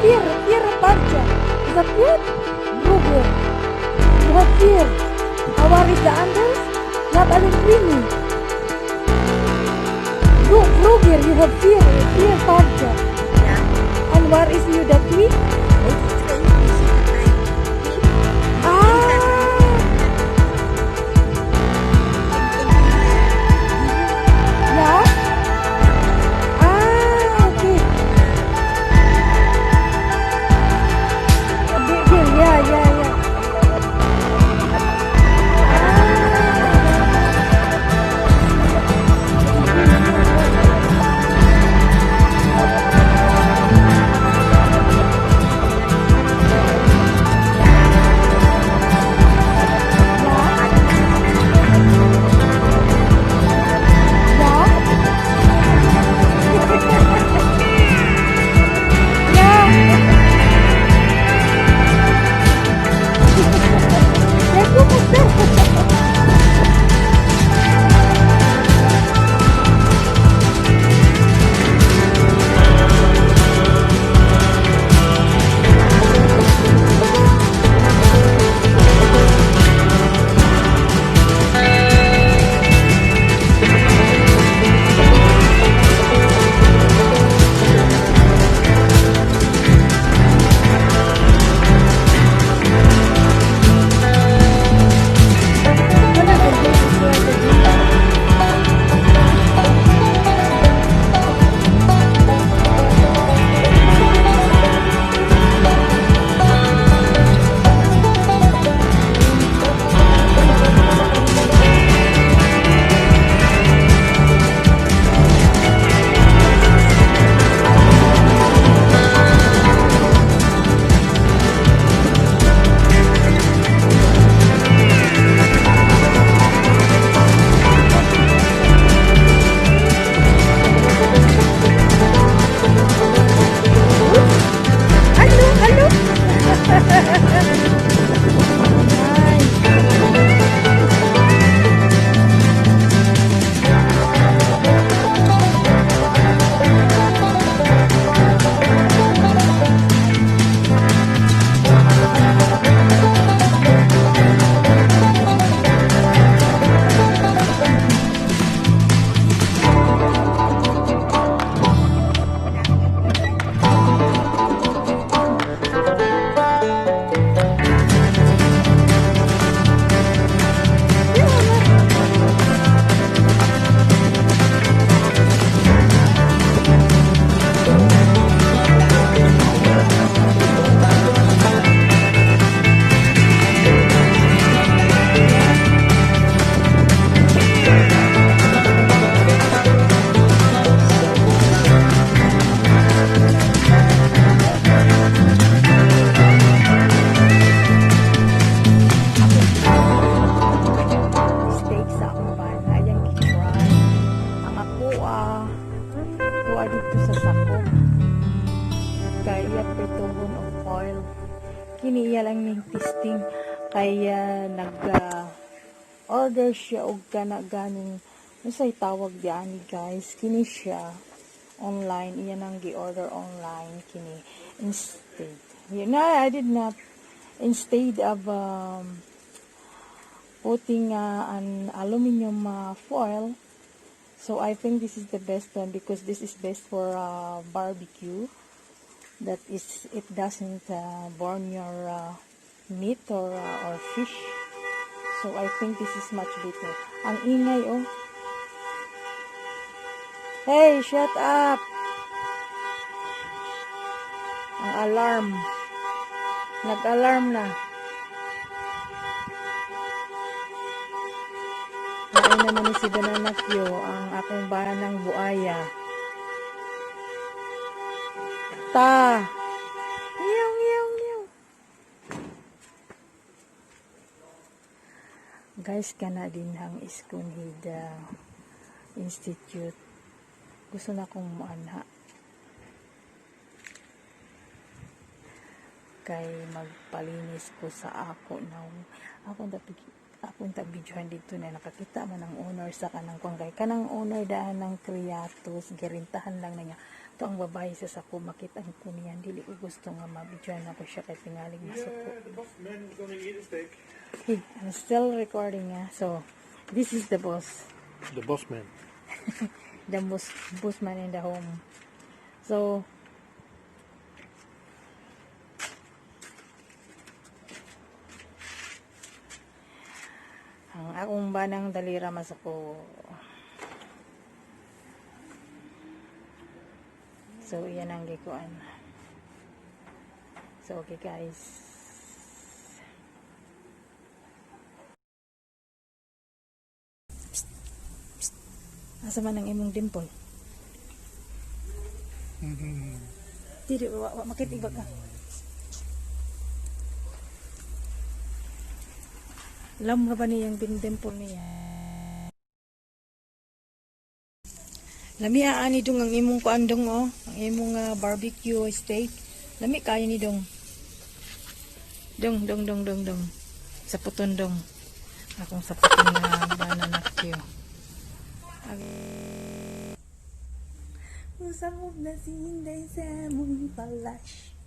Vier, vier paardje. Is dat vier? Vroeger. You have vier. Ah, waar is de anders? Je hebt alleen drie. Vroeger, you have vier, vier paardje. Ja. En waar is nu dat twee? Nee, die twee, die zitten bij die. Ah! En die. Ja? Ah, oké. Ja. Ah. Ja. Ja, kom op. Wala, ganda. Hallo, hallo. Nice. Steak sa akong bana. Ayang gi-try. Ang ako kuha dito sa sako. Kay iya prituhon og oil. Kini iya lang ning testing kay nag order siya og kana ganing unsay tawag diani, guys? Kini siya online, iya nang gi-order online kini instead, I did not, instead of putting an aluminum foil. So I think this is the best one because this is best for barbecue, that is, it doesn't burn your meat or fish. So I think this is much better. Ang ingay, oh. Hey, shut up! Ang alarm, nag-alarm na. Lain naman ni si Banana Q, ang akong banang buaya. Ta! Meow, meow, meow. Guys, kana din hang Schoonheid Institute. Gusto na akong muanha. Kay magpalinis ko sa ako na akong dapat akong tag-videohan dito na nakakita man ang owner sa kanang kuan, kay kanang owner daan ng Creatus, girintahan lang na niya. Kato ang babae sa sako, makita ko niya. Dili ko gusto nga mabidyoan ako siya kay tingaling masuko. Yeah, the boss man is gonna eat a steak. Hey, I'm still recording ah. So, this is the boss. The boss man. The boss man in the home. So, ang akong banang dalira masuko. So, iyan ang gikuan. So, okay, guys. Psst, psst. Asa man ang imong dimple? Dili, wa, wa, makita iba ka. Alam mo ba niyang dimple niya? Lami ani dong ang imong kuan dong oh, ang imong barbecue steak. Lami kayo ni dong. Dong dong dong dong dong. Sa puton dong. Akong sa puton nga banana cue. Usap na si Inday sa mong palash.